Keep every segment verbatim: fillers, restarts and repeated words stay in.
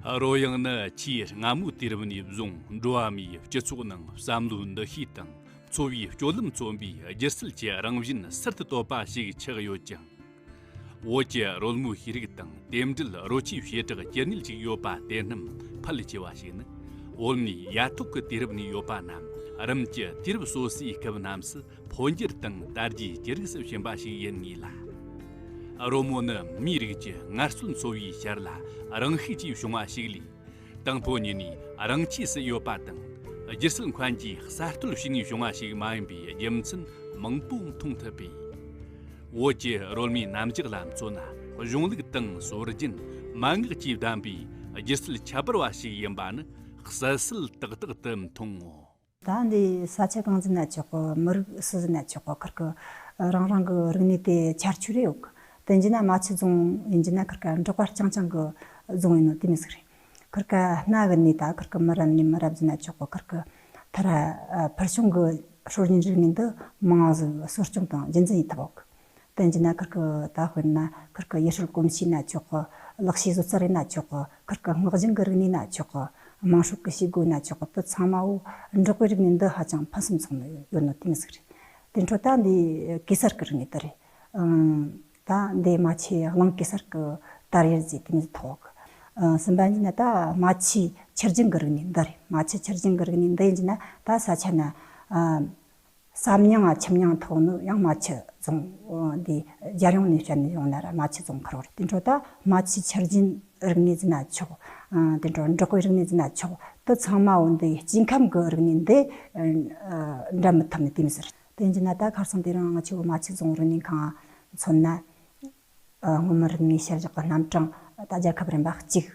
རོལ་དབྱངས་ནི་ཆེས་སྔ་མོའི་དུས་རབས་ནས་བཟུང་འགྲོ་བ་མིའི་སྤྱི་ཚོགས་ནང་བསམ་བློའི་འདུ་ཤེས་དང་འཚོ་བའི་སྤྱོད་ལམ་མཚོན་པའི་སྒྱུ་རྩལ་གྱི་རང་བཞིན་ཟུར་དུ་བཏོད་པ་ཞིག་ཆགས་ཡོད་ཅིང་། བོད་ཀྱི་རོལ་མོའི་ཤེས་རིག་དང་རྟེན་འབྲེལ་རོལ་ཆས་བྱེ་བྲག་ཅི་སྙེད་ཅིག་ཡོད་པ་དེ་རྣམས་ཕལ་ཆེ་བ་ཞིག་ནི་བོད་མིའི་ཡ་ཐོག་གི་དུས་རབས་ནས་ཡོད་པ་རྣམས་རིམ་གྱིས་དུས་རབས་སོ་སོའི་སྐབས་རྣམས་སུ་འཕོ་འགྱུར་དང་དར་རྒྱས་ཀྱི་རིགས་སུ་ཕྱིན་པ་ཞིག་ཡིན་ངེས་ལ། རོལ་མོ་ནི་མིའི་རིགས་ཀྱི་ངལ་རྩོལ་འཚོ་བའི་ཞར་ལ་རང་ཤུགས་ཀྱིས་བྱུང་བ་ཞིག་ལས། དང་པོ་ཉིད་ནས་རང་ཆས་སུ་ཡོད་པ་དང་། སྒྱུ་རྩལ་མཁན་གྱིས་གསར་གཏོད་བྱས་ནས་བྱུང་བ་ཞིག་མ་ཡིན་པའི་རྒྱུ་མཚན་མང་པོ་མཐོང་ཐུབ་པས། བོད་ཀྱི་རོལ་མོའི་རྣམ་གཞག་ལ་མཚོན་ན། གཞུང་ལུགས་དང་སྲོལ་རྒྱུན། མན་ངག་བཅས་ལྡན་པའི་སྒྱུ་རྩལ་ཁྱད་པར་བ་ཞིག་ཡིན་པ་ནི་གསལ་གསལ་ཏག་ཏག་ཏུ་མཐོང་ངོ་། ད་འདི་ས་ཆ་གང་ཟེར་ན་ཆོག་གི། མི་རིགས་སུ་ཟེར་ན་ཆོག་གི། ཁིར་གི་རང་རང་གི་རིག་གནས་དེ་ཆ་རྒྱུས་རེ་ཡོད་གི། དེ་ཡིན་ན་རྨ་ཆུ་རྫོང་ཡིན་ན་ཁིར་གི་འབྲོག་པ་རྐྱང་རྐྱང་གི་རྫོང་ཡིན་ནོ་དེ་མི་ཟིག་རེད། ཁིར་གི་སྣ་གི་ནས་ད་ཁིར་གི་མི་རབས་ནས་མི་རབས་ཟེར་ན་ཆོག་གི། ཁིར་གི་ཐ་ར་ཕུལ་བྱུང་གི་སྲོལ་རྒྱུན་རིག་གནས་འདི་མང་ཟིག་གསོ་སྐྱོང་དང་རྒྱུན་འཛིན་ཡེད་ཐུབ་ཡོད་གི། དེ་ཡིན་ན་ཁིར་གི་ད་དཔེར་ན་ཁིར་གི་ཡུལ་སྲོལ་གོམས་གཤིས་ན་ཆོག་གི། ལག་ཤེས་བཟོ་རྩལ་རེད་ན་ཆོག་གི། ཁིར་གི་སྔགས་རྒྱུན་གི་རིག་གནས་ན་ཆོག་གི། དམངས་ཧྲུའུ་གི་བྱེད་སྒོ་ན་ཆོག་གི། དེ་ཚང་མ་བོ་འབྲོག་པའི་རིག་གནས་འདི་ཧ་ཅང་ཕུན་སུམ་ཚོགས་ནི་ཡོད་ནོ་དེ་མི་ཟིག་རེད། དེ་འཕྲོ་ད་འདི་གེ་སར་གི་རིག་གནས་འདི་རེད། ཨང་། ད་འདི་རྨ་ཆུའི་གླིང་གེ་སར་གི་དར་ཡུལ་ཟེར་དེ་མི་ཐོག་གི། ཨང་། གསུམ་པ་ཡིན་ན་ད་རྨ་ཆུའི་ཆུ་རྒྱུན་གི་རིག་གནས་འདི་རེད། རྨ་ཆུ་ཆུ་རྒྱུན་གི་རིག་གནས་འདི་ཡིན་ན་ད་ས་ཆ་ན། ཨང་། ཟམ་མྱང་ང་ཁྱིམ་མྱང་ཐོག་ནི་ཡང་རྨ་ཆུ་རྫོང་འདི་རྒྱལ་ཡོངས་ནས་བཤད་ནས་ཡོང་ན་ར་རྨ་ཆུ་རྫོང་ཁེར་བོ་རེད། དེ་འཕྲོ་ད་རྨ་ཆུའི་ཆུ་རྒྱུན་རིག་གནས་ཟེར་ན་ཆོག། ཨང་། དེ་འཕྲོ་འབྲོག་པའི་རིག་གནས་ཟེར་ན་ཆོག། དེ་ཚང་མ་བོ་འདི་སྐྱེ་ཁམས་གི་རིག་གནས་འདི་འདྲ་མི་ཐུབ་ནི་དེ་མི་ཟེར། དེ་ཡིན་ན་ད་ཁ་སང་དེ་རིང་ང་ཆུ་བོ་རྨ་ཆུ་རྫོང་རིག་གནས་ཁང་མཚོན་ན། ཨ། སྔོན་མའི་རིག་གནས་ཞལ་བཞག་གི་རྣམ་གྲངས་ད་རྒྱལ་ཁབ་རིམ་པ་གཅིག།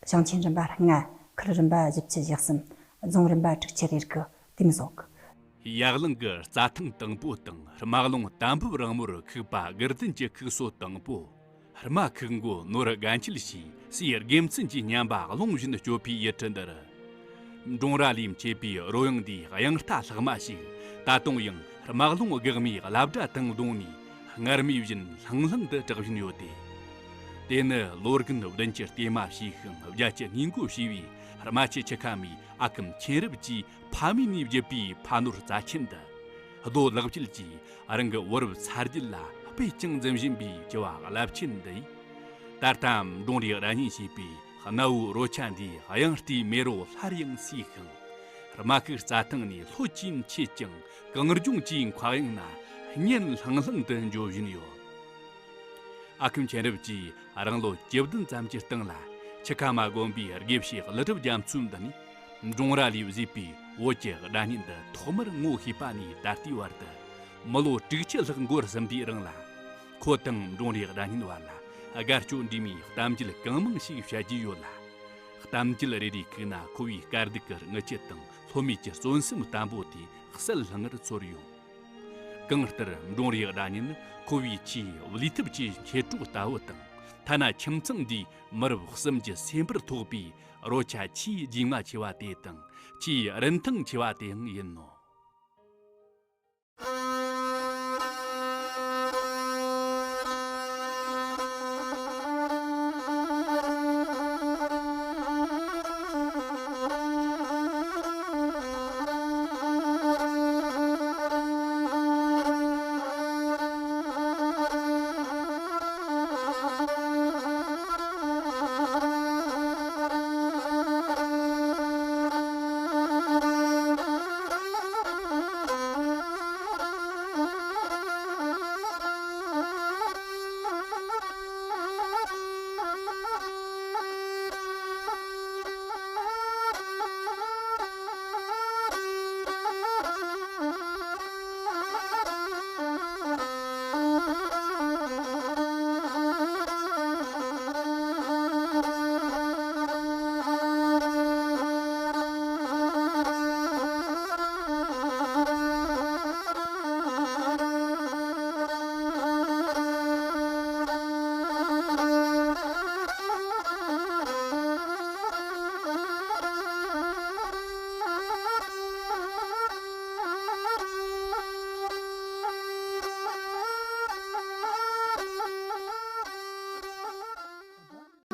ཞིང་ཆེན་རིམ་པ་ལྔ། ཁུལ་རིམ་པ་བཞི་བཅུ་ཞེ་གསུམ། རྫོང་རིམ་པ་དྲུག་ཅུ་རེ་དགུ་དེ་མོ་ཟིག། ཡར་གླིང་གི་རྩྭ་ཐང་དང་པོ་དང་རྨ་ཀླུང་དམ་ཕུབ་རིང་མོར་ཁུག་པ་དགུ་ལྡན་གྱི་ཁུག་སོ་དང་པོ། རྨ་ཁུག་མགོ་ནོར་དགའ་འཁྱིལ་ཞེས་སའི་དགེ་མཚན་གྱིས་སྙན་པ་རླུང་བཞིན་སྐྱོད་པའི་ཡུལ་གྲུ་འདིར། འབྲོང་རྭ་ལས་མཆེད་པའི་རོལ་དབྱངས་འདིའི་དབྱངས་རྟ་ལྷག་མ་ཞིག་ད་དུང་ཡང་རྨ་ཀླུང་སྒེག་མོའི་རླབས་སྒྲ་དང་བསྡོངས་ནས་སྔར་མུས་བཞིན་ལྷང་ལྷང་དུ་གྲགས་བཞིན་ཡོད་དེ། དེ་ནི་ལོ་རྒན་བདུན་ཅུ་སྟེ་མ་བྱས་ཤིང་བརྒྱད་ཅུ་སྔས་མགོ་བྱས་པའི་རྨ་ཆུ་ཆུ་ཁ་མའི་ཨ་ཁུ་མཁྱེན་རབ་ཀྱིས་ཕ་མེས་ནས་བརྒྱུད་པའི་ཕ་ནོར་རྩ་ཆེན་འདི། རྡོ་ལག་བཅད་ཀྱིས་རང་གི་བུ་རབས་ཚ་རྒྱུད་ལ་སྤེལ་ཅིང་འཛིན་བཞིན་པའི་བྱ་བ་རླབས་ཆེན་འདི་ཡིས། ད་ལྟའང་འབྲོང་རིའི་སྒྲ་སྙན་ཞེས་པའི་གནའ་བོའི་རོལ་ཆ་འདིའི་དབྱངས་རྟའི་མེ་རོ་སླར་ཡང་གསོས་ཤིང་། རྨ་ཁུག་རྩྭ་ཐང་ནས་ལྷོད་ཀྱིས་མཆེད་ཅིང་གངས་ལྗོངས་ཀྱི་མཁའ་དབྱིངས་ན་སྙན་ལྷང་ལྷང་དུ་འབྱོར་བཞིན་ཡོད། ཨ་ཁུ་མཁྱེན་རབ་ཀྱིས་རང་ལོ་བཅུ་བདུན་ཙམ་གྱི་སྟེང་ལ་ཆུ་ཁ་མ་དགོན་པའི་དགེ་བཤེས་ཀླུ་སྒྲུབ་རྒྱ་མཚོའི་མདུན་ནས་འབྲོང་རྭ་ལས་བཟོས་པའི་བོད་ཀྱི་སྒྲ་སྙན་འདི་ཐོག་མར་ངོ་ཤེས་པ་ནས་ད་ལྟའི་བར་དུ་མི་ལོ་དྲུག་ཅུ་ལྷག་འགོར་ཟིན་པའི་རིང་ལ། ཁོ་དང་འབྲོང་རྭའི་སྒྲ་སྙན་བར་ལ་དགའ་སྐྱོ་འདྲེས་མའི་གཏམ་རྒྱུད་གང་མང་ཞིག་བཤད་རྒྱུ་ཡོད་ལ། གཏམ་རྒྱུད་རེ་རེའི་ཁུག་ན་ཁོ་བོའི་དཀའ་སྡུག་གི་རྔུལ་ཆུ་དང་ལྷོད་མེད་ཀྱི་བརྩོན་སེམས་བརྟན་པོ་དེ་གསལ་ལྷང་ངེར་ཚོར་ཡོང་། གང་ལྟར་འབྲོང་རྭའི་སྒྲ་སྙན་ནི་ཁོ་བོའི་ཆེས་བློས་ཐུབ་ཀྱི་མཆེད་གྲོགས་ལྟ་བུ་དང་། ཐ་ན་ཁྱིམ་ཚང་འདིའི་མི་རབས་གསུམ་གྱི་སེམས་པར་ཐོགས་པའི་རོལ་ཆ་ཆེས་རྗེས་མ་ཆེ་བ་དེ་དང་ཆེས་རིན་ཐང་ཆེ་བ་དེའང་ཡིན་ནོ།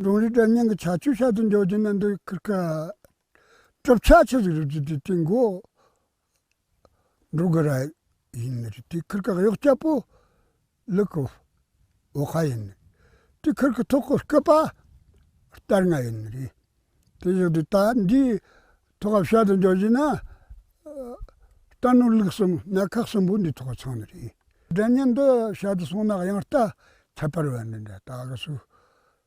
འབྲོང་རི་སྒྲ་སྙན་གྱི་ཁྱད་ཆོས་བཤད་དུ་འཇོག་རྒྱུ་ན། འདི་ཁིར་ཀ་གྲུབ་ཆ་ཆི་ཟིག་རེད་ཟེར་དུས། དེ་མགོ་འབྲོག་གི་ར་ཡིན་ནི་རེད། དེ་ཁིར་ཀ་གཡོག་སྐྱ་པོ་ལུག་གི་འོག་ཁ་ཡིན་ནི། དེ་ཁིར་ཀ་ཐོག་གི་སྐུད་པ་རྟ་རྔ་ཡིན་ནི་རེད། དེ་བཞག་དུས་ད་འདིའི་ཐོག་བཤད་དུ་འཇོག་རྒྱུ་ན། རྟ་ནོར་ལུག་གསུམ། སྣ་ཁ་གསུམ་པོ་འདིའི་ཐོག་ཚང་ནི་རེད། སྒྲ་སྙན་འདི་བཤད་དུ་སོང་ན། དབྱངས་རྟ་ཁྱད་པར་བ་འདི་འདྲ། ད་གི་སུ་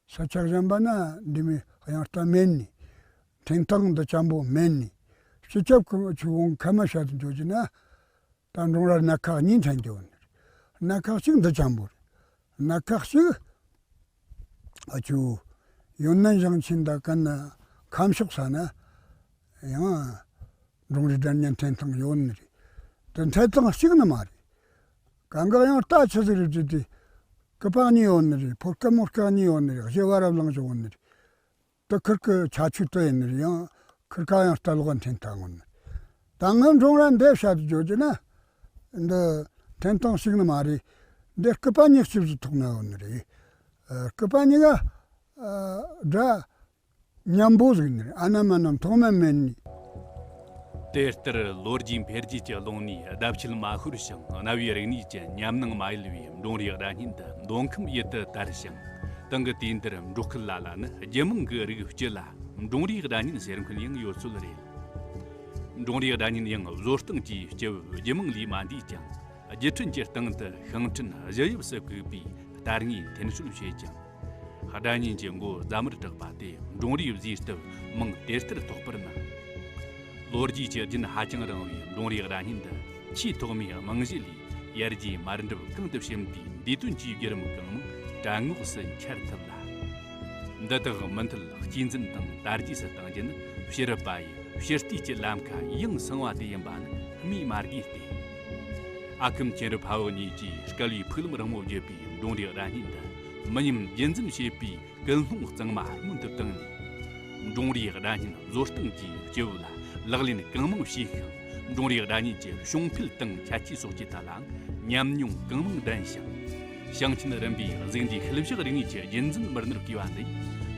ས་ཆ་གཞན་པ་ན་འདི་མོའི་དབྱངས་རྟ་མེད་ནི། འཐེན་སྟངས་འདི་ཅན་པོ་མེད་ནི། སྤྱི་ཁྱབ་ཀྱི་ཆུ་བོ་ཁ་མ་བཤད་དུ་འཇོག་རྒྱུ་ན། ད་འབྲོང་ར་སྣ་ཁ་གཉིས་འཐེན་རྒྱུ་ཡོད་ནི་རེད། སྣ་ཁ་གཅིག་འདི་ཅན་པོ་རེད། སྣ་ཁ་གཅིག་ཨ་ཆུ་ཡོད་ན་ཞིང་ཆེན་ད་གན་ན་ཁམས་ཕྱོགས་ས་ན་ཡང་འབྲོང་རི་སྒྲ་སྙན་འཐེན་སྟངས་ཡོད་ནི་རེད། དེ་འཐེན་སྟངས་གཅིག་ནི་མ་རེད། གང་ག་ཡང་རྟ་ཆི་ཟིག་རེད་ཟེར་དུས། སྐུད་པ་གཉིས་ཡོད་ནི་རེད། ཕོ་སྐུད་མོ་སྐུད་གཉིས་ཡོད་ནི་རེད། གཞི་བ་ར་བླངས་བྱུང་ནི་རེད། དེ་ཁིར་ཀི་ཁྱད་ཆོས་དེ་ཡིན་ནི་རེད། ཡང་ཁིར་ཀ་ཡང་རྟ་ལོག་འཐེན་ཐང་ངོ་ནི། ད་ངའི་འབྲོང་ར་འདི་བཤད་དུ་འཇོག་རྒྱུ་ན། འདི་འཐེན་སྟངས་གཅིག་ནི་མ་རེད། འདི་སྐུད་པ་གཉིས་གཅིག་ཏུ་ཐོགས་ནི་ཡོད་ནི་རེད། ཨ། སྐུད་པ་གཉིས་ཀ་ཨ་སྒྲ་མཉམ་པོ་ཟིག་ནི་རེད། ཨ་ན་མ་ན་ཐོགས་མ་མེད་ནི། དེ་ལྟར་ལོ་རྒྱུས་འཕེལ་རྒྱས་ཀྱི་ཀློང་ནས་ལྡབ་ཕྱེད་མ་ཤོར་ཞིང་། གནའ་བོའི་རིག་གནས་ཀྱི་ཉམས་སྣང་མ་ཡལ་བའི་འབྲོང་རིའི་སྒྲ་སྙན་འདི་མདོ་ཁམས་ཡུལ་དུ་དར་ཞིང་། དེང་གི་དུས་འདིར་འབྲོག་ཁུལ་ལ་ལ་ནི་རྒྱུད་མང་གི་རིགས་སྤྱི་ལ་འབྲོང་རིའི་སྒྲ་སྙན་ཟེར་མཁན་ཡང་ཡོད་ཚོད་རེད། འབྲོང་རིའི་སྒྲ་སྙན་ཡང་བཟོ་སྟངས་ཀྱི་སྤྱི་བབ་རྒྱུད་མང་ལས་མ་འདས་ཀྱང་། རྒྱུ་འཕྲུལ་གྱི་སྟེང་དུ་ཤིང་ཕྲན་བཞི་དབྱིབས་སུ་བཀོད་པའི་རྟ་རྔའི་འཐེན་སྲོལ་བྱེད་ཅིང་། སྒྲ་སྙན་གྱི་མགོ་རྫ་མར་བྲག་པ་དེ་འབྲོང་རིའི་བཟོའི་སྟབས་མིང་དེ་ལྟར་ཐོགས་པར་སྣང་། ལོ་རྒྱུས་ཀྱི་རྒྱུན་ཧ་ཅང་རིང་བའི་འབྲོང་རིའི་སྒྲ་སྙན་འདི། ཆེས་ཐོག་མའི་རྨང་གཞི་ལས་ཡར་རྒྱས་མར་འགྲིབ་གང་དུ་ཕྱིན་པའི་འདས་དོན་གྱི་བརྒྱུད་རིམ་གང་མང་གྲྭ་ངོགས་སུ་འཆར་ཐུབ་ལ། འདི་དག་མུ་མཐུད་གཅེས་འཛིན་དང་དར་རྒྱས་སུ་གཏང་རྒྱུ་ནི་སྤྱི་རབས་པ་ཡི་སྤྱི་བལྟས་ཀྱི་ལམ་ཁ་ཡངས་སང་བ་དེ་ཡིན་པ་ནི་སྨོས་མ་དགོས་ཏེ། ཨ་ཁུ་མཁྱེན་རབ་ཕ་བོ་གཉིས་ཀྱིས་སྐལ་བའི་ཕུག་ལམ་རིང་མོ་བརྒྱུད་པའི་འབྲོང་རིའི་སྒྲ་སྙན་འདི་མི་ཉམས་རྒྱུན་འཛིན་བྱེད་པའི་ཀུན་སློང་གཙང་མ་སྔོན་དུ་བཏང་ནས། འབྲོང་རིའི་སྒྲ་སྙན་བཟོ་སྟངས་ཀྱི་སྤྱི་བོ་ལ་ལག་ལེན་གང་མང་བྱས་ཤིང་། འབྲོང་རིའི་སྒྲ་སྙན་གྱི་བྱུང་འཕེལ་དང་ཁྱད་ཆོས་སོགས་ཀྱི་ཐད་ལའང་ཉམས་མྱོང་གང་མང་ལྡན་ཞིང་། ཞིང་ཆེན་རིམ་པའི་གཟུགས་འདས་ཤུལ་བཞག་རིག་གནས་ཀྱི་རྒྱུན་འཛིན་མི་སྣར་བསྐོས་པ་འདི་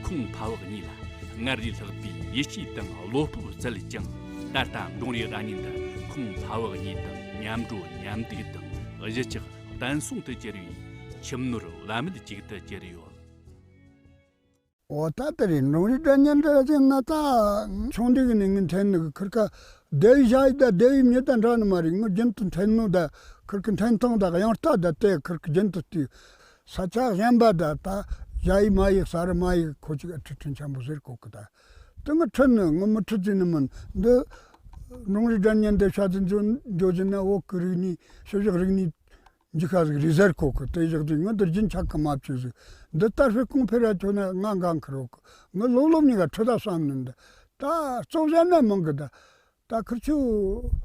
ཁོང་ཕ་བུ་གཉིས་ལ་སྔར་ལས་ལྷག་པའི་ཡིད་ཆེས་དང་བློ་སྤོབས་སྩལ་ཅིང་། ད་ལྟ་འབྲོང་རིའི་སྒྲ་སྙན་འདི་ཁོང་ཕ་བུ་གཉིས་དང་མཉམ་འགྲོ་མཉམ་འདུག་དང་། གཞིས་ཆགས་བརྟན་སྲུང་དུ་གྱུར་བའི་ཁྱིམ་ནོར་བླ་མེད་ཅིག་ཏུ་གྱུར་ཡོད། འོ། ད་དེ་རེད། འབྲོང་རིའི་སྒྲ་སྙན་འདི་ཟེར་ན། ད་ཆུང་དུས་ནས་ངས་འཐེན་ནི་གི། ཁིར་ཀ་སྡེ་བའི་ཞ་ཡི་ད་སྡེ་བའི་མྱི་ད་འདྲ་ནི་མ་རེད། ངས་རྒྱུན་དུ་འཐེན་ནོ་ད། ཁིར་ཀ་འཐེན་སྟངས་ད་དབྱངས་རྟ་ད་དེ་ཁིར་ཀ་རྒྱུན་དུ་དེ། ས་ཆ་གཞན་པ་ད་ད་ཞ་ཡི་མ་ཡི་ས་རུ་མ་ཡི་ཁོ་ཅིག་ཨ་ཁྲི་ཁྲི་འཆམ་པོ་ཟེར་གོ་གི། ད་དེ་ངས་ཁྲིད་ནི། ངས་མི་ཁྲིད་ཟེར་ནི་མིན། འདི་འབྲོང་རིའི་སྒྲ་སྙན་འདི་བཤད་དུ་འཇོག་འཇོག་རྒྱུ་ན། བོད་ཀྱི་རིག་གནས་ཤུལ་བཞག་རིག་གནས་འཇུག་ཁ་ཟིག་རེད་ཟེར་གོ་གི། དེ་བཞག་དུས་ངས་འདི་རྒྱུན་ཆད་གི་མ་བཅུག་ཟིག། འདི་དར་སྤེལ་གོང་འཕེལ་ར་ཁྱོད་ན་ང་འགན་འཁུར་རོགས་གི། ངས་ལོ་ལོ་གཉིས་ཀ་ཁྲིད་ད་བསམ་ནི་འདི། ད་གཙོ་བཞག་ན་མང་གི་ད། ད་ཁིར་ཆོ་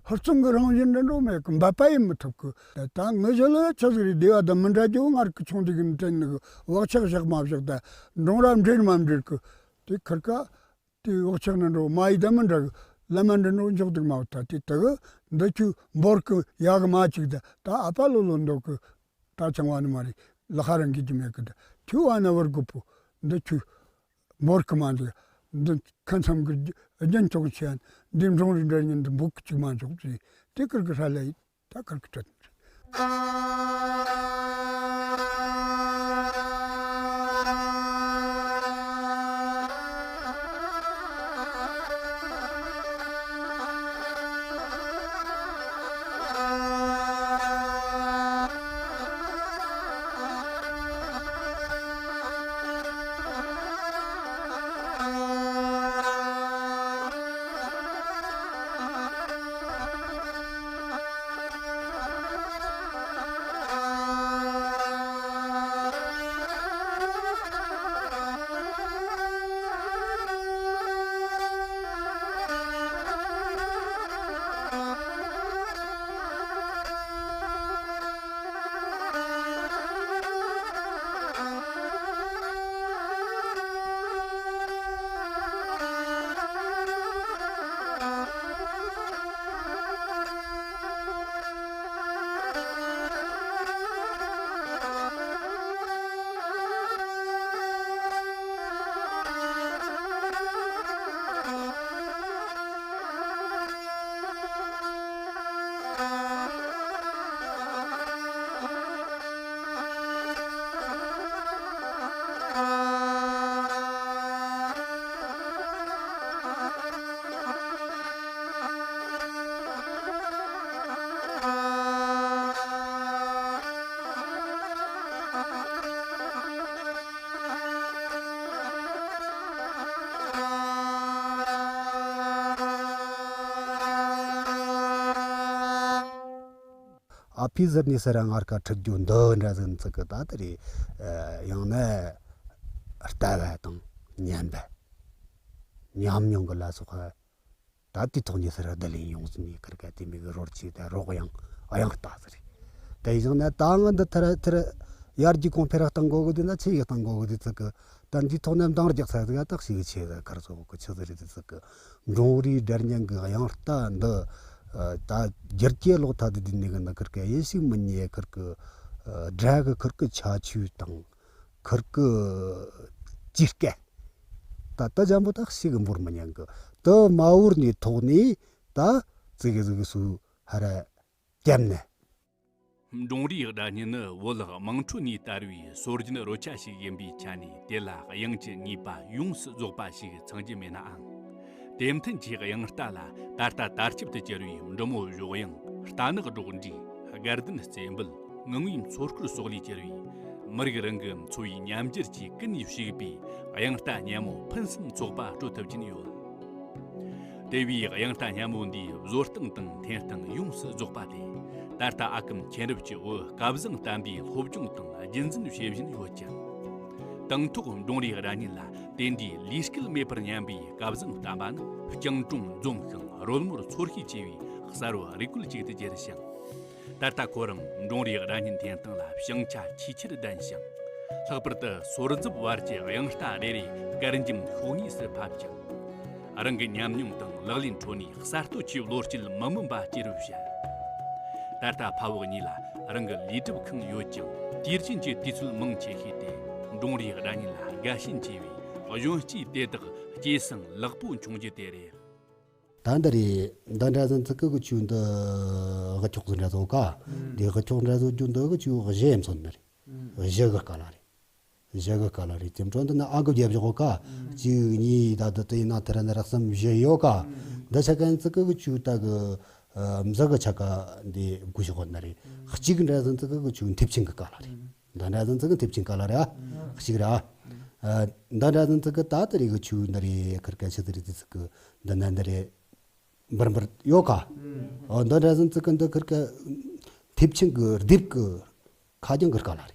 ཧུར་བརྩོན་གི་རང་བཞིན་འདྲ་འགྲོ་མེད་གི། འབད་པ་ཡིས་མི་ཐུབ་གི། ད་ངའི་ཞི་ལི་ཆི་ཟིག་རེད། སྡེ་བ་དང་མི་འདྲ་རྒྱུ། ང་རིག་གི་ཆུང་དུས་གི་ནས་དྲན་ནི་གི། བག་ཆགས་བཞག་མ་བཞག་ད། འབྲོང་ར་འདྲེར་མ་འདྲེར་གི། དེ་ཁིར་ཀ་དེ་བག་ཆགས་ནི་འགྲོ། མ་ཡི་ད་མི་འདྲ་གི། ལ་མ་འདྲ་འགྲོ་འཇོག་དུག་མ་བུ། ད་དེ་དག་འདི་ཆུ་འབོར་གི་ཡག་གི་མ་ཅིག་ད། ད་ཨ་ཕ་ལོ་ལོ་འདོག་གི། ད་ཆང་བ་ནི་མ་རེད། ལ་ཁ་རང་གི་རྒྱུ་མེད་གི། ད་ཆུ་བ་ན་བར་དགོས་པོ། འདི་ཆུ་འབོར་གི་མ་འདི། འདི་ཁ་མཚམས་གི་རྒྱན་ཅོག་ཆེ། འདི་འབྲོང་རི་འདྲ་ཉིན་འདི་འབུག་གི་ཅིག་མ་འཇོག་ཅིག། དེ་ཁིར་གི་ཧྲ་ལ་ཡིན། ད་ཁིར་གི་ཁྲིད། ཨ་ཕས་ཟུར་ནས་ཟེར་ར། ངར་ཁ་ཁྲིད་རྒྱུ་འདི་འདྲ་ཟིག་ཚིག་གི་ད་དེ་རེད། ཡང་ན་ལྟ་བ་དང་ཉན་པ། ཉམས་མྱོང་གི་ལ་སོགས་པ། ད་དེ་ཐོག་ནས་ཟེར་ར་བསྡུ་ལེན་ཡོང་ཟིན་ནས་ཁིར་ཀ་དེ་མིག་གི་རོར་ཆེ་དེ་རོགས་ཡང་ཨ་ཡང་ལྟ་ཟེར། དེ་བཞིན་ན་ད་ང་འདི་ཐར་ཐར་ཡར་རྒྱས་གོང་འཕེལ་ར་གཏང་དགོ་གི་དུས་ན་ཆེ་ཡི་གཏང་དགོ་གི་དུས་ཚིག་གི། ད་འདིའི་ཐོག་ནས་འདང་རྒྱག་ས་ཟིག་ཨ་ཏག་ཞིག་ཆེ་ཟིག་ཁར་སོགས་གི་ཆི་ཟིག་རེད་དུས་ཚིག་གི། འབྲོང་རིའི་སྒྲ་སྙན་གི་དབྱངས་རྟ་འདི། ད་སྒྱུར་གྱི་ལོག་ཐ་དི་དི་ནི་གི་ན་ཁིར་ཀ་ཡིན་ཞིག་མི་ཉེ་ཁིར་གི། སྒྲ་གི་ཁིར་གི་ཁྱད་ཆོས་དང་། ཁིར་གི་ཇི་སྐད། ད་ད་འཇམ་པོ་ད་ཞིག་འབོར་མི་ཉན་གི། ད་མ་འོར་ནི་ཐོག་ནི་ད་ཙི་གི་ཟིག་སུ་ཧ་ར་བརྒྱབ་ནས། འབྲོང་རིའི་སྒྲ་སྙན་ནི་བོད་དམངས་ཁྲོད་ནས་དར་བའི་སྲོལ་རྒྱུན་རོལ་ཆ་ཞིག་ཡིན་པའི་ཆ་ནས། དེ་ལ་དབྱངས་ཀྱི་ངེས་པ་ཡོངས་སུ་རྫོགས་པ་ཞིག་ཚང་རྒྱུ་མེད་ནའང་། དེ་མཐུན་གྱི་དབྱངས་རྟ་ལ་ད་ལྟ་དར་ཁྱབ་ཏུ་གྱུར་བའི་འབྲི་མོ་གཞོགས་དབྱངས། རྟ་ནག་སྒྲོག་འགྲོས། དགའ་ལྡན་རྩེ་འབུལ། ངང་པའི་མཚོ་སྐོར་སོགས་ལས་གྱུར་བའི་མི་རིགས་རང་གི་འཚོ་བའི་ཉམས་འགྱུར་གྱིས་ཀུན་ནས་བྱུགས་པའི་དབྱངས་རྟ་སྙན་མོ་ཕུན་སུམ་ཚོགས་པ་སྤྲོད་ཐུབ་ཀྱིན་ཡོད། དེ་བས་དབྱངས་རྟ་སྙན་མོ་འདིའི་བཟོ་སྟངས་དང་འཐེན་སྟངས་ཡོངས་སུ་རྫོགས་པ་སྟེ། ད་ལྟ་ཨ་ཀུམ་མཁྱེན་རབ་ཀྱི་བོད་སྐལ་བཟང་བསྟན་པའི་སློབ་སྦྱོང་དང་རྒྱུན་འཛིན་བྱེད་བཞིན་ཡོད་ཀྱང་། དང་ཐོག་འབྲོང་རིའི་སྒྲ་སྙན་ལ་དེ་འདྲའི་ལས་སྐལ་མེད་པར་སྙམ་པའི་སྐལ་བཟང་བསྟན་པ་ནི། སྤྱང་གྲུང་འཛོམས་ཤིང་རོལ་མོར་ཚོར་ཤེས་ཆེ་བའི་གསར་བུ་རུས་སྐོལ་ཅིག་ཏུ་གྱུར་ཞིང་། ད་ལྟ་ཁོ་རང་འབྲོང་རིའི་སྒྲ་སྙན་འཐེན་སྟངས་ལ་བྱང་ཆ་ཆེས་ཆེར་ལྡན་ཞིང་། ལྷག་པར་དུ་སོར་འཛུབ་བར་གྱི་དབྱངས་རྟ་རེ་རེ་དཀར་འཇམ་ཤོག་ངོས་སུ་ཕབ་ཅིང་། རང་གི་ཉམས་མྱོང་དང་ལག་ལེན་ཁྲོད་ནས་གསར་གཏོད་ཀྱི་བློ་སྐྱེད་མི་དམན་པ་སྐྱེ་རུ་བྱེད། ད་ལྟ་ཕ་བོག་གཉིས་ལ་རང་གི་ལས་སྒྲུབ་ཁང་ཡོད་ཀྱང་། དུས་རྒྱུན་གྱི་དུས་ཚོད་མང་ཆེ་ཤོས་དེ་འབྲོང་རིའི་སྒྲ་སྙན་ལ་དགའ་ཞེན་ཆེ་བས། གཞོན་སྐྱེས་དེ་དག་སྐྱེས་སང་ལེགས་པོ་འཁྱོངས་རྒྱུ་དེ་རེད། ད་འདི་རེད། འདི་འདྲ་ཟིན་ཚིག་གི་གི་ཆུ་འདི་གི་ཁྱོག་ཟིན་འདྲ་བཟོ་ག། འདི་གི་ཁྱོག་འདྲ་བཟོ་རྒྱུ་འདི་གི་ཆུ་གཞི་ཡིན་མཚོན་ནི་རེད། གཞི་གི་སྐལ་རེད། གཞི་གི་སྐལ་རེད། དེ་འཕྲོ་འདི་ན་ཨ་གི་རྒྱབ་བཞག་ག། གཅིག་གཉིས་ད་ལྟ་དེ་ཡིན་ན་དེ་ར་ནི་ར་གསུམ་བཞི་ཡོད་ག། འདི་ཆ་གན་ཚིག་གི་གི་ཆུ་ད་གི་མཛུ་གི་ཆ་ག་འདི་དགུ་བཞག་ནི་རེད། གཅིག་འདྲ་ཟིན་ཚིག་གི་གི་ཆུ་མཐེབ་ཆེན་གི་སྐལ་རེད། འདི་འདྲ་ཟིན་ཚིག་གི་མཐེབ་ཆེན་སྐལ་རེད་ཨ། གཅིག་རེད་ཨ། འདི་འདྲ་ཟིན་ཚིག་གི་ད་དེ་རེད་གི་ཆུ་འདི་རེད། ཁིར་ཀ་ཆི་དེ་རེད། དེ་ཚིག་གི་འདི་ན་འདི་རེད། འབུར་འབུར་ཡོད་ཀ། འོ་འདི་འདྲ་ཟིན་ཚིག་གི་འདི་ཁིར་ཀ་མཐེབ་ཆེན་གི་ལྡེབས་གི་ཁ་རྒྱང་གི་སྐལ་རེད།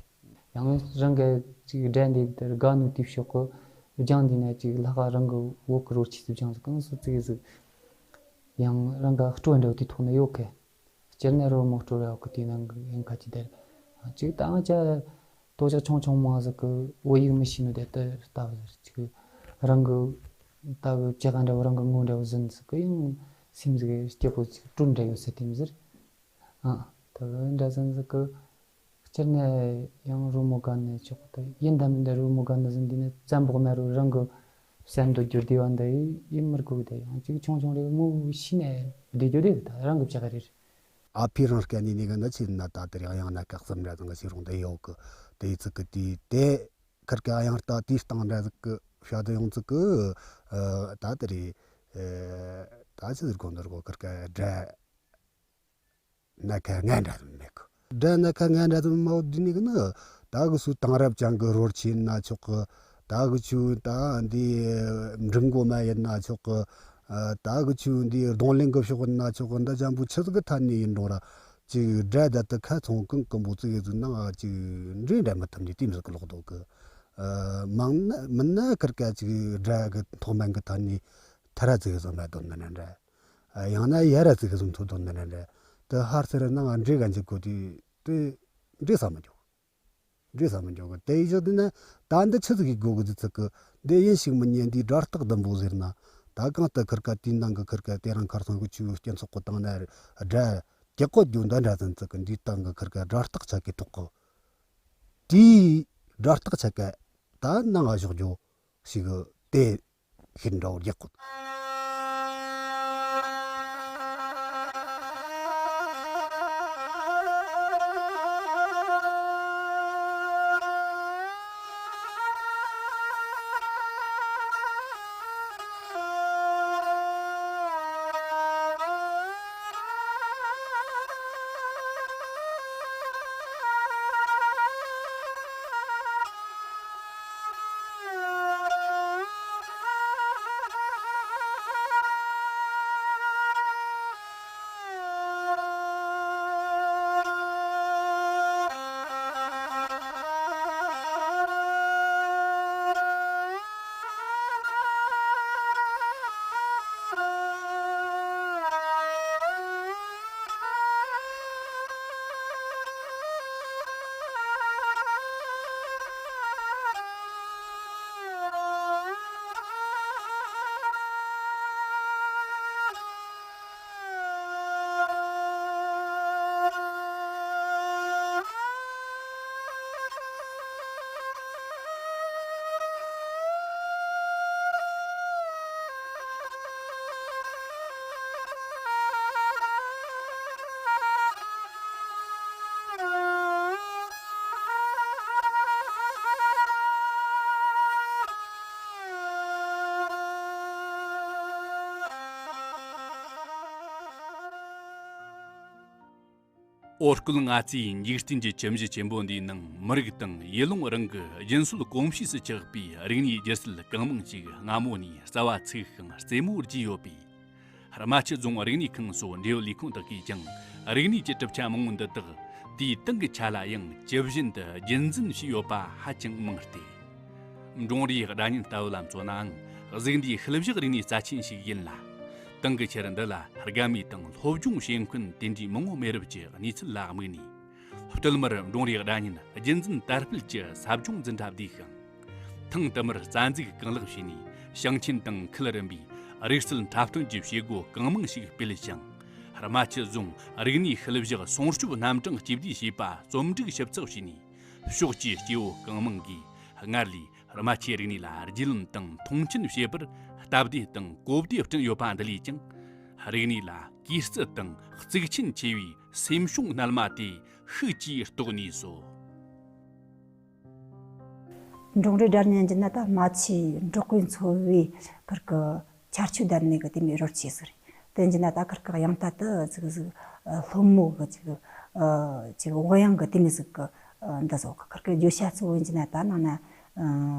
ཡང་རང་གི་ཅིག་སྒྲ་འདི་དེར་དགའ་ནོ་དེའི་ཕྱོགས་གི་རྒྱང་འདི་ན་ཅིག་ལྷག་ག་རང་གི་བོད་གི་རོལ་ཆས་སུ་སྦྱངས་ཟིག་གང་སུ་ཙིག་ཟིག་ཡང་རང་ག་སྤྲོ་འདྲ་བོ་དེའི་ཐོག་ན་ཡོད་ཀི། སྤྱིར་ན་རོལ་མོ་སྤྲོ་ར་བོ་གི་དེའི་ནང་གི་ཡང་ཁ་ཅིག་དེར་ཅིག་ད་ང་ཅག་དོ་ཅག་ཆུང་ཆུང་མ་ཟིག་གི་བོད་ཡིག་མི་ཤེས་ནོ་དེ་ལྟ་ལྟ་བུ་ཟིག་ཅིག་རང་གི་ལྟ་བུ་ཅག་འདྲ་བོ་རང་གི་ངོ་འདྲ་བོ་ཟིན་ཟིག་གི་ཡང་སེམས་ཟིག་སྐྱིད་པོ་ཅིག་སྤྲོ་འདྲ་ཡོད་ས་དེ་མི་ཟེར། ཨ། ད་གི་འདྲ་ཟིན་ཟིག་གི་སྤྱིར་ན་ཡང་རོལ་མོ་དགའ་ནི་ཆོག་གི། ད་ཡིན་ད་མིན་ད་རོལ་མོ་དགའ་ནི་ཟིན་དུས་ནི་བཙན་པོ་ན་རོ་རང་གི་བསམ་དུ་འགྱུར་བདེ་བ་འདི་ཡིན་མི་དགོས་གི། ད་ཡང་ཅིག་ཆུང་ཆུང་རེ་ངོ་ཤེས་ནས་བདེ་རྒྱུ་རེད། ད་རང་གི་བྱ་ག་རེད། ཨ་ཕས་རང་སྐད་ནས་ནི་གི་ནི་ཆེ་ན་ད་དེ་རིང་ཡང་ན་སྐག་གསུམ་འདྲ་ཟིན་གི་ཤེས་རུང་དེ་ཡོད་གི། དེ་ཚིག་གི་དེ་དེ་ཁིར་ཀ་ཡང་ལྟ་དེའི་སྟེང་འདྲ་ཟིག་གི་བྱ་དུ་ཡོང་ཚིག་གི། ད་དེ་རེད། ད་ཆི་ཟིག་གོ་འདིར་གོ་ཁིར་ཀ་འདྲ། སྣ་ཁ་ལྔ་འདྲ་ཙམ་མེད་གི། སྒྲ་སྣ་ཁ་ལྔ་འདྲ་ཙམ་མ་འོ་དུས་ནི་གི་ནི། ད་གི་སུ་དེང་རབས་ཅན་གི་རོལ་ཆས་ན་ཆོག་གི། ད་གི་ཆུ་ད་འདི་འབྲུག་མགོ་མ་ཡིན་ན་ཆོག་གི། ད་གི་ཆུ་འདི་རྡུང་ལེན་གི་ཕྱོགས་ཡིན་ན་ཆོག་གི། འདི་ཅན་པོ་ཆི་ཟིག་གི་ཐད་ནས་ཡིན་རུང་ར། ཅིག་སྒྲ་ད་ལྟ་ཁ་ཚོང་ཀུན་ཀུན་པོ་ཙིག་ཡོད་ཚུལ་ནང་ཅིག་འདྲེ་འདྲ་མི་ཐུབ་ནི་དེ་མི་ཟིག་གི་ལོག་འདུག་གི། མང་ན་མིན་ན་ཁིར་ཀ་ཅིག་སྒྲ་གི་ཐོག་མན་གི་ཐད་ནས་ཐ་ར་ཙིག་ཡོད་ཚུལ་མ་དོན་ནི་འདྲ། ཡང་ན་ཡ་ར་ཙིག་གི་ཟུམ་ཐོ་དོན་ནི་རེད། དེ་ཧར་སེ་ར་ནང་འདྲེ་ག་འཇིག་གོ་དུས་དེ་འདྲེ་ས་མི་འཇོག་འདྲེ་ས་མི་འཇོག་གི། དེ་ཡི་ཞག་དེ་ན་ད་འདི་ཆི་ཟིག་གི་གོ་གི་ཟི་ཚིག་གི། འདི་ཡིན་ཞིག་མི་ཉན་དུས་སྒྲ་རྟགས་ལྡུམ་པོ་ཟེར་ན། ད་གང་ལྟར་ཁིར་ཀ་དེའི་ནང་གི་ཁིར་ཀ་དེ་རང་ཁར་སོང་གི་ཆུ་སྐྱེ་ཚོགས་གི་སྟེང་ན་སྒྲ་རྒྱག་གོ་རྒྱུ་འདི་འདྲ་ཟིན་ཚིག་གི། འདིའི་སྟེང་གི་ཁིར་ཀ་སྒྲ་རྟགས་ཆ་གི་ཐོག་གི། དེའི་སྒྲ་རྟགས་ཆ་ག་ད་ནང་ང་ཞོག་རྒྱུ་ཞིག་གི་དེ། ཤིན་ཏུ་རྒྱག་གོ། འོ་སྐོལ་ང་ཚོའི་འཇིག་རྟེན་གྱི་ཁྱིམ་གཞི་ཆེན་པོ་འདིའི་ནང་མི་རིགས་དང་ཡུལ་ལུང་རང་གི་རྒྱུན་སྲོལ་གོམས་གཤིས་སུ་ཆགས་པའི་རིག་གནས་སྒྱུ་རྩལ་གང་མང་ཞིག་སྔ་མོ་ནས་རྩ་བ་ཚུགས་ཤིང་རྩེ་མོ་རྒྱས་ཡོད་པས། རྨ་ཆུ་རྫོང་རིག་གནས་ཁང་སོགས་འབྲེལ་ཡོད་ལས་ཁུངས་དག་གིས་ཀྱང་རིག་གནས་ཀྱི་གྲུབ་ཆ་མང་བོ་འདི་དག་དུས་དེང་གི་ཆ་ལ་ཡང་ཇི་བཞིན་དུ་རྒྱུན་འཛིན་བྱས་ཡོད་པ་ཧ་ཅང་མང་སྟེ། འབྲོང་རིའི་སྒྲ་སྙན་ལྟ་བུ་ལ་མཚོན་ནའང་གཟུགས་འདས་ཤུལ་བཞག་རིག་གནས་རྩ་ཆེན་ཞིག་ཡིན་ལ། དེང་གི་ཆར་འདི་ལ་དགའ་མོས་དང་སློབ་སྦྱོང་བྱེད་མཁན་དེ་འདྲའི་མང་བོ་མེད་རབས་ཀྱི་གནས་ཚུལ་ལ་དམིགས་ནས། སྟོད་མར་འབྲོང་རིའི་སྒྲ་སྙན་རྒྱུན་འཛིན་དར་སྤེལ་གྱི་ཟབ་སྦྱོང་འཛིན་གྲྭ་བསྡུས་ཤིང་། ཐེངས་དུ་མར་རྩ་འཛུགས་གང་ལེགས་བྱས་ནས་ཞིང་ཆེན་དང་ཁུལ་རིམ་པའི་རིག་རྩལ་འཁྲབ་སྟོན་གྱི་བྱེད་སྒོ་གང་མང་ཞིག་སྤེལ་ཞིང་། རྨ་ཆུ་རྫོང་རིག་གནས་ཤུལ་བཞག་སྲུང་སྐྱོབ་རྣམ་གྲངས་གཅིག་བསྡུས་ཞེས་པ་རྩོམ་སྒྲིག་ཞིབ་ཚགས་བྱས་ནས། ཕྱོགས་ཀྱི་སྐྱེ་བོ་གང་མང་གིས་སྔར་ལས་རྨ་ཆུའི་རིག་གནས་ལ་རྒྱུས་ལོན་དང་མཐོང་ཆེན་བྱེད་པར་སྟབས་བདེ་དང་གོ་བདེ་བསྐྲུན་ཡོད་པ་འདི་ལས་ཀྱང་། རིག་གནས་ལ་གུས་བརྩི་དང་གཙིགས་ཆེན་ཆེ་བའི་སེམས་བྱུང་རྣལ་མ་དེ་ཤུགས་ཀྱིས་རྟོགས་ནུས་སོ། འབྲོང་རི་སྒྲ་སྙན་གྱི་ནི་ད་རྨ་ཆུའི་འབྲོག་པའི་འཚོ་བའི་ཁུར་གི་ཆར་ཆུ་བརྡར་ནས་གི་དེ་མོའི་རོལ་ཆས་ཟིག་རེད། དེ་ཡིན་གྱི་ན་ད་ཁུར་གི་དབྱངས་རྟ་དེ་ཟིག་ཟིག་ཨ་སློན་མོ་གི་ཅིག་ཨ་ཅིག་དབུ་དབྱངས་གི་དེ་མོ་ཟིག་གི་ཨ་འདི་ཟོ་གི། ཁུར་གི་བརྗོད་བྱ་གཙོ་བོ་ཡིན་གྱི་ན་ད་ནང་ན་ཨ་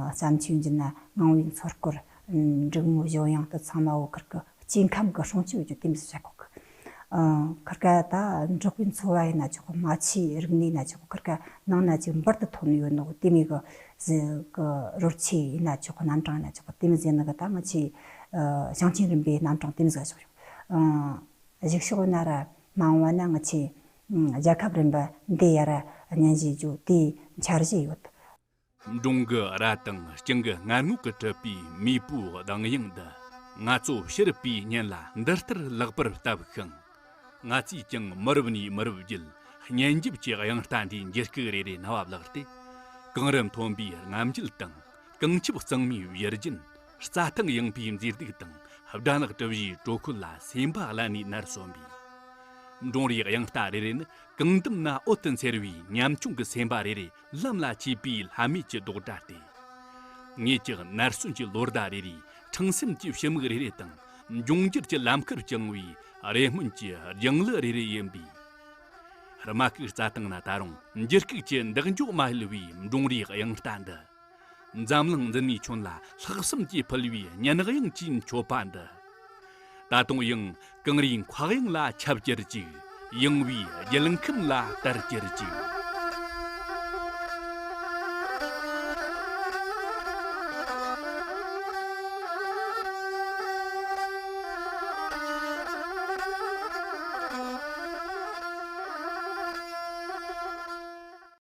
བརྩམས་ཆོས་ཡིན་གྱི་ན་ངང་བའི་མཚོ་སྐོར། ཨ་འབྲུག་མོའི་གཞོན་དབྱངས་དེ་ཚང་མ་བོ་ཁུར་གི་སྐྱེ་ཁམས་ཀྱི་སྲུང་སྐྱོབ་ཀྱི་དེ་མོ་ཟིག་བྱ་གོ་གི། ཨ་ཁུར་གི་ད་འབྲོག་པའི་འཚོ་བ་ཡིན་ན་ཆོག་གི། རྨ་ཆུའི་རིག་གནས་ཡིན་ན་ཆོག་གི། ཁུར་གི་ནང་ན་ཅིག་འབུར་དུ་ཐོན་ཡོད་ནོ་དེ་མོ་གི་ཟིག་གི་རོལ་ཆས་ཡིན་ན་ཆོག་གི། རྣམ་གྲངས་ཡིན་ན་ཆོག་གི། དེ་མོ་ཟེར་ནི་གི་ད་ང་ཆོའི་ཨ་ཞིང་ཆེན་རིམ་པའི་རྣམ་གྲངས་དེ་མོ་ཟིག་ཆོག་ཆོག། ཨ་གཞུག་ཕྱོགས་ན་ར་མ་འོངས་པ་ན་ང་ཆོའི་ཨ་རྒྱལ་ཁབ་རིམ་པ་འདི་ཡར་ར་སྙན་ཞུ་རྒྱུ་དེའི་འཆར་གཞི་ཡོད། འབྲོང་གི་རྭ་དང་སྤྱང་ཀི་སྔར་ངོགས་ཀྱིས་གྲུབ་པའི་མེས་པོའི་གདངས་དབྱངས་འདི་ང་ཚོ་ཕྱི་རབས་པའི་སྙན་ལ་འདི་ལྟར་ལེགས་པར་བཏབ་ཤིང་། ང་ཚོས་ཀྱང་མི་རབས་ནས་མི་རབས་བརྒྱུད་སྙན་འཇེབས་ཀྱི་དབྱངས་རྟ་འདིའི་འགྱུར་ཁུག་རེ་རེ་རྣ་བ་བླགས་ཏེ། གངས་རི་མཐོན་པོའི་རྔམ་བརྗིད་དང་། གངས་ཆབ་གཙང་མའི་ཡུལ་རྒྱན། རྩྭ་ཐང་ཡངས་པའི་མཛེས་སྡུག་དང་། སྦྲ་ནག་གྲུ་བཞིའི་དྲོད་ཁོལ་ལ་སེམས་པ་བརླན་ནས་ནར་སོན་པའི། འབྲོང་རིའི་དབྱངས་རྟ་རེ་རེ་ནི་གངས་ལྡུམ་ན་འོད་དུ་འཚེར་བའི་ཉམ་ཆུང་གི་སེམས་པ་རེ་རེ་ལམ་ལ་ཆས་པའི་ལྷམ་མེ་གི་རྡོག་སྒྲ་སྟེ། ངེད་ཀྱི་ནར་སོན་གྱི་ལོ་ཟླ་རེ་རེའི་འཁྲུངས་སེམས་ཀྱི་ཕྱི་མིག་རེ་རེ་དང་། འབྱུང་འགྱུར་གྱི་ལམ་ཁར་བཅངས་པའི་རེ་སྨོན་གྱི་རྒྱང་ལི་རེ་རེ་ཡིན་པས། རྨ་ཁུག་རྩྭ་ཐང་ན་ད་རུང་འགྱུར་ཁུག་གི་འདེགས་འཇོག་མ་ཧུལ་བའི་འབྲོང་རིའི་དབྱངས་རྟ་འདི། འཛམ་གླིང་འཛིན་མའི་ཁྱོན་ལ་ལྷག་བསམ་གྱིས་ཕུལ་བའི་སྙན་དབྱངས་ཀྱི་མཆོད་པ་འདི། ད་དུང་ཡང་གངས་རིའི་མཁའ་དབྱིངས་ལ་ཁྱབ་གྱུར་ཅིག། ཡངས་པའི་རྒྱལ་ཁམས་ལ་དར་གྱུར་ཅིག།